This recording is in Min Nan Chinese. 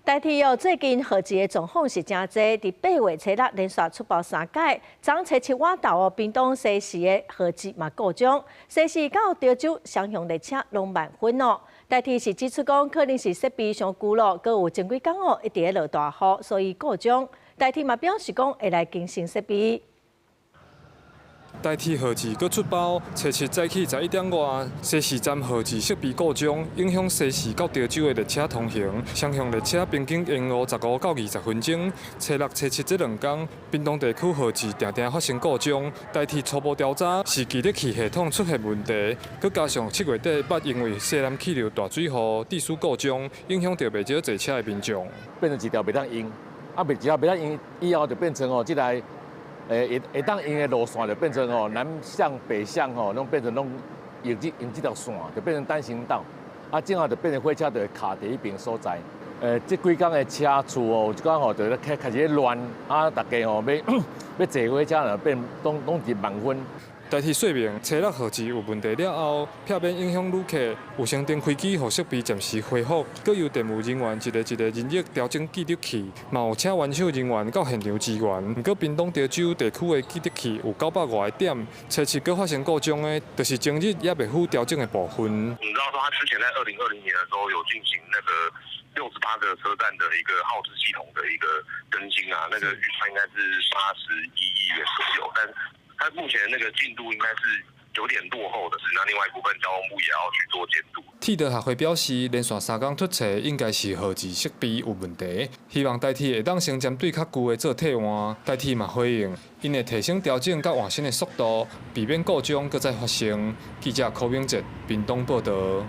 台鐵哦，最近號誌的狀況是誠濟，佇8月初六連續出包三擺，昨初七晚晝哦，屏東西勢的號誌嘛故障，西勢到潮州雙向列車攏慢分哦。台鐵是指出講，可能是設備傷舊咯，閣有前幾工哦一直咧落大雨，所以故障。台鐵嘛表示講會來更新設備。台鐵號誌閣出包，初七早起11點外，西勢站號誌設備故障，影響西勢到潮州的列車通行，雙向列車平均延誤15到20分鐘。初六、初七這兩工，屏東地區號誌定定發生故障，台鐵初步調查是記錄器系統出現問題，閣加上7月底捌因為西南氣流大水雨致使故障，影響著袂少坐車的民眾。變成一條袂當用，啊，袂一條袂當用以後就變成哦，這台。會會當用的路線就變成吼南向北向吼，攏變成攏用這條線，就變成單行道。啊，這樣就變成火車就會卡佇彼爿所在。這幾工的車次哦，有一寡吼就咧開開始亂，啊，大家吼欲欲坐火車就變攏攏佇慢分。台鐵說明，初六號誌有問題了後，避免影響旅客，有先登飛機予設備暫時恢復，閣由電務人員一个一个人力調整記錄器，嘛有請援手人員到現場支援。毋過屏東潮州地區的記錄器有900外個點，初七閣發生故障的，就是前日猶未赴調整的部分。你知道說，他之前在2020年的時候有進行那個68個車站的一個號誌系統的一個更新啊，那個預算應該是81億元左右，但他目前那個進度應該是有點落後的，是那另外一部分交通部也要去做監督。鐵道學會表示，連續三工脫錯應該是號誌設備有問題，希望台鐵會當先針對較舊的做替換。台鐵嘛回應，𪜶會提升調整佮換新的速度，避免故障閣再發生。記者柯明哲屏東報導。